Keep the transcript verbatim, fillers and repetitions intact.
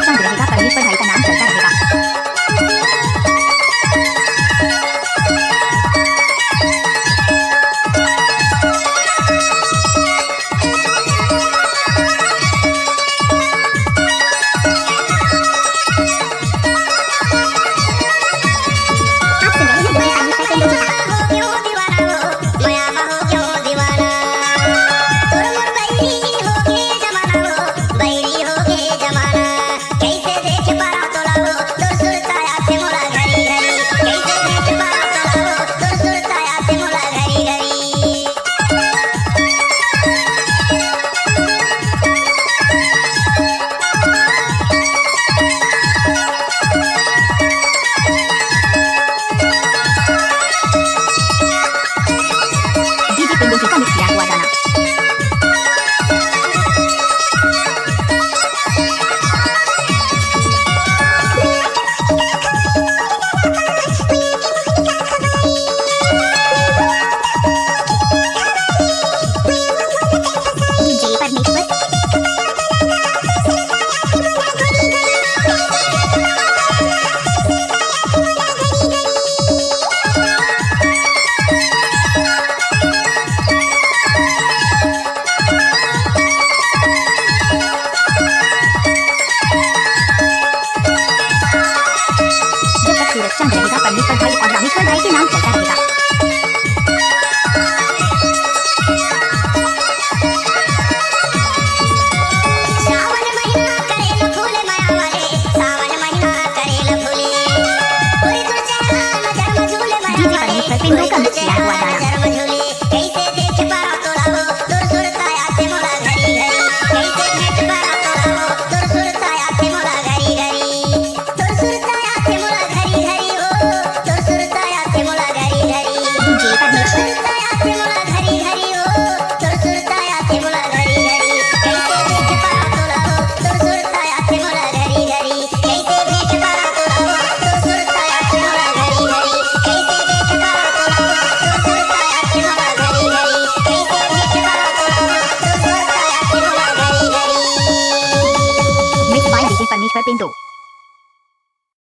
चंद रहेगा, परमेश्वर भाई का नाम चलता रहेगा। आप सुन रहे हैं बोले साइलेंट पर केंद्र जी का। डीजे पिंटू जी का मिक्स किया हुआ गाना। डीजे परमेश्वर। जब तक सूरज चांद रहेगा, परमेश्वर भाई और रामेश्वर भाई के नाम चलता रहेगा। डीजे परमेश्वर पिंटू का मिक्स किया हुआ गाना। डीजे परमेश्वर।